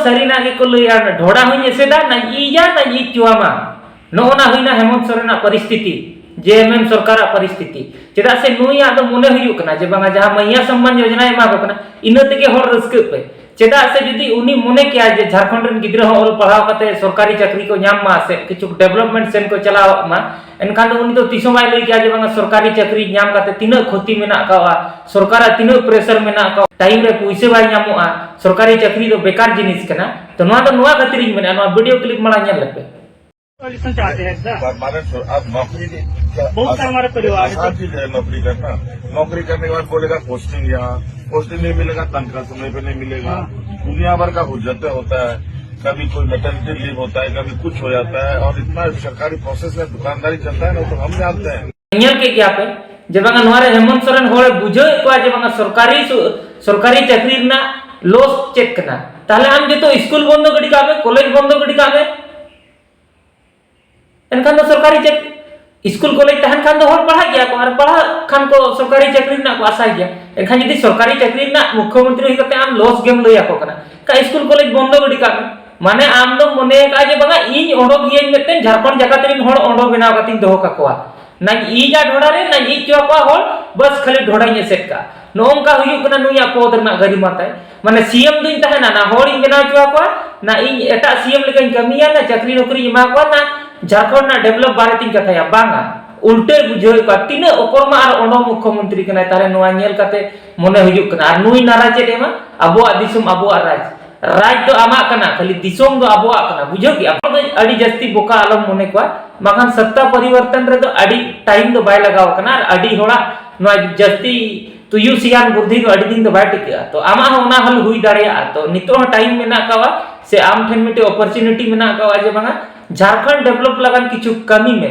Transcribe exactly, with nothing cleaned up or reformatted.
ᱥᱟᱹᱨᱤᱱᱟᱜ ᱜᱮᱠᱚ ᱞᱟᱹᱭᱟ, ᱰᱷᱚᱲᱟ ᱦᱚᱸᱧ ᱮᱥᱮᱫᱟ, ᱱᱟᱧ ᱤᱡᱟ, ᱱᱟᱧ ᱤᱡ ᱪᱚᱣᱟᱢᱟ᱾ ᱱᱚᱜᱼᱚ ᱱᱟ ᱦᱩᱭᱱᱟ ᱦᱮᱢᱚᱱᱛ ᱥᱚᱨᱮᱱᱟᱜ ᱯᱚᱨᱤᱥᱛᱷᱤᱛᱤ, ᱡᱮ ᱮᱢ ᱮᱢ ᱥᱚᱨᱠᱟᱨᱟᱜ ᱯᱚᱨᱤᱥᱛᱷᱤᱛᱤ᱾ ᱪᱮᱫᱟᱜ ᱥᱮ ᱱᱩᱭᱟᱜ ᱫᱚ ᱢᱚᱱᱮ ᱦᱩᱭᱩᱜ ᱠᱟᱱᱟ ᱡᱮ ᱵᱟᱝᱟ, ᱡᱟᱦᱟᱸ ᱢᱟᱹᱦᱤᱭᱟ ᱥᱚᱢᱢᱟᱱ ᱡᱳᱡᱚᱱᱟᱭ ᱮᱢᱟ ᱠᱚ ᱠᱟᱱᱟ, ᱤᱱᱟᱹ ᱛᱮᱜᱮ ᱦᱚᱲ ᱨᱟᱹᱥᱠᱟᱹᱜ ᱯᱮ᱾ ᱪᱮᱫᱟᱜ ᱥᱮ ᱡᱩᱫᱤ ᱩᱱᱤ ᱢᱚᱱᱮ ᱠᱮᱭᱟ ᱡᱮ ᱡᱷᱟᱲᱠᱷᱚᱸᱰ ᱨᱮᱱ ᱜᱤᱫᱽᱨᱟᱹ ᱦᱚᱸ ᱚᱞ ᱯᱟᱲᱦᱟᱣ ᱠᱟᱛᱮ ᱥᱚᱨᱠᱟᱨᱤ ᱪᱟᱹᱠᱨᱤ ᱠᱚ ᱧᱟᱢ ᱢᱟ ᱥᱮ ᱠᱤᱪᱷᱩ development ᱥᱮᱱ ᱠᱚ ᱪᱟᱞᱟᱣ ᱢᱟ, ᱮᱱᱠᱷᱟᱱ ᱫᱚ ᱩᱱᱤ ᱫᱚ ᱛᱤᱥ ᱦᱚᱸ ᱵᱟᱭ ᱞᱟᱹᱭ ᱠᱮᱭᱟ ᱡᱮ ᱵᱟᱝᱟ, ᱥᱚᱨᱠᱟᱨᱤ ᱪᱟᱹᱠᱨᱤ ᱧᱟᱢ ᱠᱟᱛᱮ ᱛᱤᱱᱟᱹᱜ ᱠᱷᱚᱛᱤ ᱢᱮᱱᱟᱜ ᱟᱠᱟᱫᱼᱟ, ᱥᱚᱨᱠᱟᱨᱟᱜ ᱛᱤᱱᱟᱹᱜ pressure ᱢᱮᱱᱟᱜ ᱟᱠᱟᱫᱼᱟ, time ᱨᱮ ᱯᱩᱭᱥᱟᱹ ᱵᱟᱭ ᱧᱟᱢᱚᱜᱼᱟ, ᱥᱚᱨᱠᱟᱨᱤ ᱪᱟᱹᱠᱨᱤ ᱫᱚ ᱵᱮᱠᱟᱨ ᱡᱤᱱᱤᱥ ᱠᱟᱱᱟ᱾ ᱛᱚ ᱱᱚᱣᱟ ᱫᱚ ᱱᱚᱣᱟ ᱠᱷᱟᱹᱛᱤᱨ ᱤᱧ ᱢᱮᱱᱟ, ᱱᱚᱣᱟ video clip ᱢᱟᱲᱟᱝ ᱧᱮᱞ ᱞᱮᱯᱮ᱾ Solution चाहते हैं सर। परमानेंट, अब नौकरी नहीं, क्या बहुत आसान, सारे परिवार हैं आसान सर। चीज है नौकरी करना। नौकरी करने के बाद बोलेगा पोस्टिंग यहाँ, पोस्टिंग नहीं मिलेगा, तनख्वाह समय पे नहीं मिलेगा। हाँ। दुनिया भर का हुज्जतें होता है, कभी कोई मैटरनिटी लीव होता है, कभी कुछ हो जाता है, और इतना सरकारी प्रोसेस है, दुकानदारी चलता है ना, तो हम जानते हैं। ᱧᱮᱞ ᱠᱮᱫ ᱜᱮᱭᱟ ᱯᱮ ᱡᱮ ᱵᱟᱝᱟ, ᱱᱚᱣᱟ ᱨᱮ ᱦᱮᱢᱚᱱᱛ ᱥᱚᱨᱮᱱ ᱦᱚᱲᱮ ᱵᱩᱡᱷᱟᱹᱣᱮᱫ ᱠᱚᱣᱟ ᱡᱮ ᱵᱟᱝᱟ, ᱥᱚᱨᱠᱟᱨᱤ ᱥᱩ-, ᱥᱚᱨᱠᱟᱨᱤ ᱪᱟᱹᱠᱨᱤ ᱨᱮᱱᱟᱜ loss ᱪᱮᱫ ᱠᱟᱱᱟ᱾ ᱛᱟᱦᱞᱮ ᱟᱢ ᱡᱚᱛᱚ ᱥᱠᱩᱞ ᱵᱚᱱᱫᱚ ᱜᱤᱰᱤ ᱠᱟᱜ ᱢᱮ, ᱠᱚᱞᱮᱡᱽ ᱵᱚᱱᱫᱚ ᱜᱤᱰᱤ ᱠᱟᱜ ᱢᱮ, ᱮᱱᱠᱷᱟᱱ ᱫᱚ ᱥᱚᱨᱠᱟᱨᱤ ᱪᱟᱹᱠ-, ᱥᱠᱩᱞ ᱠᱚᱞᱮᱡᱽ ᱛᱟᱦᱮᱱ ᱠᱷᱟᱱ ᱫᱚ ᱦᱚᱲ ᱯᱟᱲᱦᱟᱜ ᱜᱮᱭᱟ ᱠᱚ, ᱟᱨ ᱯᱟᱲᱦᱟᱜ ᱠᱷᱟᱱ ᱠᱚ ᱥᱚᱨᱠᱟᱨᱤ ᱪᱟᱹᱠᱨᱤ ᱨᱮᱱᱟᱜ ᱠᱚ ᱟᱥᱟᱭ ᱜᱮᱭᱟ᱾ ᱮᱱᱠᱷᱟᱱ ᱡᱩᱫᱤ ᱥᱚᱨᱠᱟᱨᱤ ᱪᱟᱹᱠᱨᱤ ᱨᱮᱱᱟᱜ ᱢᱩᱠᱷᱭᱚᱢᱚᱱᱛᱨᱤ ᱦᱩᱭ ᱠᱟᱛᱮ ᱟᱢ loss ᱜᱮᱢ ᱞᱟᱹᱭ ᱟᱠᱚ ᱠᱟᱱᱟ, ᱮᱱᱠᱷᱟᱱ ᱥᱠᱩᱞ ᱠᱚᱞᱮᱡᱽ ᱵᱚᱱᱫᱚ ᱜᱤᱰᱤ ᱠᱟᱜ ᱢᱮ᱾ ᱢᱟᱱᱮ ᱟᱢ ᱫᱚᱢ ᱢᱚᱱᱮ ᱟᱠᱟᱫᱼᱟ ᱡᱮ ᱵᱟᱝᱟ, ᱤᱧ ᱚᱰᱚᱠ ᱜᱤᱭᱟᱹᱧ, ᱢᱤᱫᱴᱮᱱ ᱡᱷᱟᱲᱠᱷᱚᱸᱰ ᱡᱟᱠᱟᱛ ᱨᱮᱱ ᱦᱚᱲ ᱚᱰᱚᱠ ᱵᱮᱱᱟᱣ ᱠᱟᱛᱮᱧ ᱫᱚᱦᱚ ᱠᱟᱠᱚᱣᱟ᱾ ᱱᱟᱧ ᱤᱡᱟ ᱰᱷᱚᱲᱟ ᱨᱮ, ᱱᱟᱧ ᱤᱡ ᱦᱚᱪᱚ ᱟᱠᱚᱣᱟ ᱦᱚᱲ, ᱵᱟᱥ ᱠᱷᱟᱹᱞᱤ ᱰᱷᱚᱲᱟᱧ ᱮᱥᱮᱫ ᱠᱟᱜᱼᱟ᱾ ᱱᱚᱜᱼᱚ ᱱᱚᱝᱠᱟ ᱦᱩᱭᱩᱜ ᱠᱟᱱᱟ ᱱᱩᱭᱟᱜ ᱯᱚᱫᱽ ᱨᱮᱱᱟᱜ ᱜᱟᱹᱨᱤᱢᱟ ᱛᱟᱭ᱾ ᱢᱟᱱᱮ ᱥᱤ ᱮᱢ ᱫᱩᱧ ᱛᱟᱦᱮᱱᱟ, ᱱᱟ ᱦᱚᱲᱤᱧ ᱵᱮᱱᱟᱣ ᱦᱚᱪᱚ ᱟᱠᱚᱣᱟ, ᱱᱟ ᱤᱧ ᱮᱴᱟᱜ ᱥᱤ ᱮᱢ ᱞᱮᱠᱟᱧ ᱠᱟᱹᱢᱤᱭᱟ, ᱱᱟ ᱪᱟᱹᱠᱨᱤ ᱱᱚᱠᱨᱤᱧ ᱮᱢᱟ ᱠᱚᱣᱟ, ᱱᱟ ᱡᱷᱟᱲᱠᱷᱚᱸᱰ ᱨᱮᱱᱟᱜ develop ᱵᱟᱨᱮᱛᱤᱧ ᱠᱟᱛᱷᱟᱭᱟ᱾ ᱵᱟᱝᱟ, ᱩᱞᱴᱟᱹᱭ ᱵᱩᱡᱷᱟᱹᱣᱮᱫ ᱠᱚᱣᱟ᱾ ᱛᱤᱱᱟᱹᱜ ᱚᱠᱚᱨᱢᱟ ᱟᱨ ᱚᱰᱚᱝ ᱢᱩᱠᱷᱭᱚᱢᱚᱱᱛᱨᱤ ᱠᱟᱱᱟᱭ, ᱛᱟᱦᱞᱮ ᱱᱚᱣᱟ ᱧᱮᱞ ᱠᱟᱛᱮ ᱢᱚᱱᱮ ᱦᱩᱭᱩᱜ ᱠᱟᱱᱟ᱾ ᱟᱨ ᱱᱩᱭ ᱱᱟᱨᱟ ᱪᱮᱫ ᱮᱢᱟ, ᱟᱵᱚᱣᱟᱜ ᱫᱤᱥᱚᱢ, ᱟᱵᱚᱣᱟᱜ ᱨᱟᱡᱽ, ᱨᱟᱡᱽ ᱫᱚ ᱟᱢᱟᱜ ᱠᱟᱱᱟ, ᱠᱷᱟᱹᱞᱤ ᱫᱤᱥᱚᱢ ᱫᱚ ᱟᱵᱚᱣᱟᱜ ᱠᱟᱱᱟ, ᱵᱩᱡᱷᱟᱹᱣ ᱠᱮᱜᱼᱟ? ᱟᱵᱚ ᱫᱚ ᱟᱹᱰᱤ ᱡᱟᱹᱥᱛᱤ ᱵᱚᱠᱟ ᱟᱞᱚᱢ ᱢᱚᱱᱮ ᱠᱚᱣᱟ, ᱵᱟᱝᱠᱷᱟᱱ ᱥᱚᱛᱛᱟ ᱯᱚᱨᱤᱵᱚᱨᱛᱚᱱ ᱨᱮᱫᱚ ᱟᱹᱰᱤ time ᱫᱚ ᱵᱟᱭ ᱞᱟᱜᱟᱣ ᱠᱟᱱᱟ, ᱟᱨ ᱟᱹᱰᱤ ᱦᱚᱲᱟᱜ ᱱᱚᱣᱟ ᱡᱟᱹᱥᱛᱤ ᱛᱩᱭᱩ ᱥᱮᱭᱟᱱ ᱵᱩᱫᱽᱫᱷᱤ ᱫᱚ ᱟᱹᱰᱤ ᱫᱤᱱ ᱫᱚ ᱵᱟᱭ ᱴᱤᱠᱟᱹᱜᱼᱟ᱾ ᱛᱚ ᱟᱢᱟᱜ ᱦᱚᱸ ᱚᱱᱟ ᱦᱚᱸ ᱦᱩᱭ ᱫᱟᱲᱮᱭᱟᱜᱼᱟ᱾ ᱛᱚ ᱱᱤᱛᱚᱜ ᱦᱚᱸ time ᱢᱮᱱᱟᱜ ᱟᱠᱟᱣᱟ, ᱥᱮ ᱟᱢ ᱴᱷᱮᱱ ᱢᱤᱫᱴᱮᱡ opportunity ᱢᱮᱱᱟᱜ ᱟᱠᱟᱣᱟ ᱡᱮ ᱵᱟᱝᱟ, ᱡᱷᱟᱲᱠᱷᱚᱸᱰ develop ᱞᱟᱹᱜᱤᱫ ᱠᱤᱪᱷᱩ ᱠᱟᱹᱢᱤ ᱢᱮ᱾